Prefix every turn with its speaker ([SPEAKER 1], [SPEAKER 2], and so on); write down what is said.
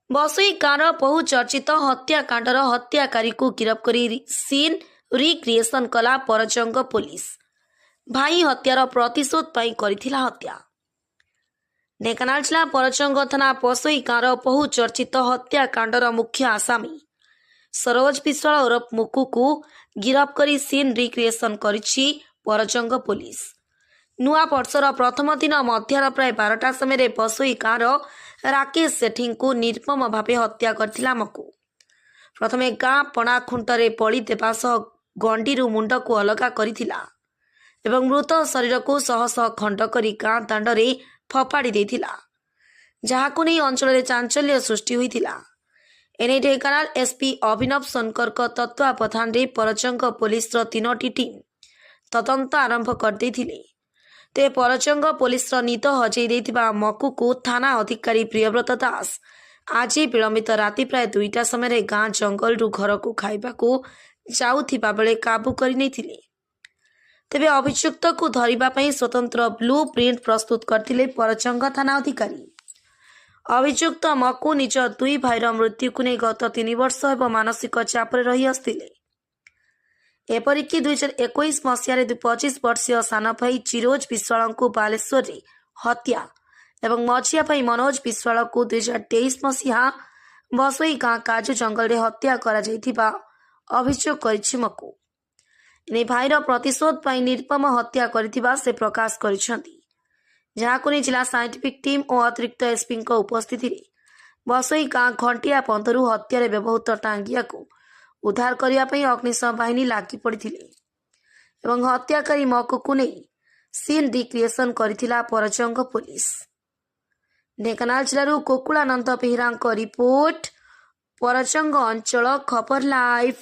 [SPEAKER 1] ବସେଇ ଗାଁର ବହୁ ଚର୍ଚ୍ଚିତ ହତ୍ୟାକାଣ୍ଡର ହତ୍ୟାକାରୀକୁ ଗିରଫ କରି ସିନ୍ ରିକ୍ରିଏସନ୍ କଲା ପରଜଙ୍ଗ ପୋଲିସ। ଭାଇ ହତ୍ୟାର ପ୍ରତିଶୋଧ ପାଇଁ କରିଥିଲା ହତ୍ୟା। ଢେଙ୍କାନାଳ ଜିଲ୍ଲା ପରଜଙ୍ଗ ଥାନା ପସୋଇ ଗାଁର ବହୁ ଚର୍ଚ୍ଚିତ ହତ୍ୟାକାଣ୍ଡର ମୁଖ୍ୟ ଆସାମୀ ସରୋଜ ବିଶ୍ୱାଳ ଓରଫ ମୁକୁକୁ ଗିରଫ କରି ସିନ୍ ରିକ୍ରିଏସନ୍ କରିଛି ପରଜଙ୍ଗ ପୋଲିସ। ନୂଆ ବର୍ଷର ପ୍ରଥମ ଦିନ ମଧ୍ୟାହ୍ନ ପ୍ରାୟ 12ଟା ସମୟରେ ବସୋଇ ଗାଁର ରାକେଶ ସେଠୀଙ୍କୁ ନିର୍ମମ ଭାବେ ହତ୍ୟା କରିଥିଲା ମକୁ। ପ୍ରଥମେ ଗାଁ ପଣା ଖୁଣ୍ଟରେ ବଳି ଦେବା ସହ ଗଣ୍ଡିରୁ ମୁଣ୍ଡକୁ ଅଲଗା କରିଥିଲା ଏବଂ ମୃତ ଶରୀରକୁ ଶହ ଶହ ଖଣ୍ଡ କରି ଗାଁ ଦାଣ୍ଡରେ ଫୋପାଡ଼ି ଦେଇଥିଲା, ଯାହାକୁ ନେଇ ଅଞ୍ଚଳରେ ଚାଞ୍ଚଲ୍ୟ ସୃଷ୍ଟି ହୋଇଥିଲା। ଏନେଇ ଢେଙ୍କାନାଳ ଏସ୍ପି ଅଭିନବ ସୋନକରଙ୍କ ତତ୍ତ୍ୱାବଧାନରେ ପରଜଙ୍ଗ ପୋଲିସର ତିନୋଟି ଟିମ୍ ତଦନ୍ତ ଆରମ୍ଭ କରିଦେଇଥିଲେ। ତେବେ ପରଜଙ୍ଗ ପୋଲିସର ନିଦ ହଜେଇ ଦେଇଥିବା ମକୁକୁ ଥାନା ଅଧିକାରୀ ପ୍ରିୟବ୍ରତ ଦାସ ଆଜି ବିଳମ୍ବିତ ରାତି ପ୍ରାୟ 2ଟା ସମୟରେ ଗାଁ ଜଙ୍ଗଲରୁ ଘରକୁ ଖାଇବାକୁ ଯାଉଥିବା ବେଳେ କାବୁ କରି ନେଇଥିଲେ। ତେବେ ଅଭିଯୁକ୍ତକୁ ଧରିବା ପାଇଁ ସ୍ୱତନ୍ତ୍ର ବ୍ଲୁ ପ୍ରିଣ୍ଟ ପ୍ରସ୍ତୁତ କରିଥିଲେ ପରଜଙ୍ଗ ଥାନା ଅଧିକାରୀ। ଅଭିଯୁକ୍ତ ମକୁ ନିଜ ଦୁଇ ଭାଇର ମୃତ୍ୟୁକୁ ନେଇ ଗତ 3 ବର୍ଷ ହେବ ମାନସିକ ଚାପରେ ରହି ଆସୁଥିଲେ। ଏପରିକି 2021 ମସିହାରେ 25 ବର୍ଷୀୟ ସାନ ଭାଇ ଚିରୋଜ ବିଶ୍ୱାଳଙ୍କୁ ବାଲେଶ୍ୱରରେ ହତ୍ୟା ଏବଂ ମଝିଆ ଭାଇ ମନୋଜ ବିଶ୍ୱାଳକୁ 2023 ମସିହା ବସୋଇ ଗାଁ କାଜୁ ଜଙ୍ଗଲରେ ହତ୍ୟା କରାଯାଇଥିବା ଅଭିଯୋଗ କରିଛି ମକୁ। ଏନେଇ ଭାଇର ପ୍ରତିଶୋଧ ପାଇଁ ନିର୍ମମ ହତ୍ୟା କରିଥିବା ସେ ପ୍ରକାଶ କରିଛନ୍ତି, ଯାହାକୁ ନେଇ ଜିଲ୍ଲା ସାଇଣ୍ଟିଫିକ୍ ଟିମ୍ ଓ ଅତିରିକ୍ତ ଏସ୍ପିଙ୍କ ଉପସ୍ଥିତିରେ ବସୋଇ ଗାଁ ଘଣ୍ଟିଆ ବନ୍ଧରୁ ହତ୍ୟାରେ ବ୍ୟବହୃତ ଟାଙ୍ଗିଆକୁ ଉଦ୍ଧାର କରିବା ପାଇଁ ଅଗ୍ନିଶମ ବାହିନୀ ଲାଗି ପଡ଼ିଥିଲେ ଏବଂ ହତ୍ୟାକାରୀ ମକୁକୁ ନେଇ ସିନ୍ ରିକ୍ରିଏସନ୍ କରିଥିଲା ପରଜଙ୍ଗ ପୋଲିସ। ଢେଙ୍କାନାଳ ଜିଲ୍ଲାରୁ ଗୋକୁଳାନନ୍ଦ ବେହେରାଙ୍କ ରିପୋର୍ଟ, ପରଜଙ୍ଗ ଅଞ୍ଚଳ ଖବର ଲାଇଭ୍।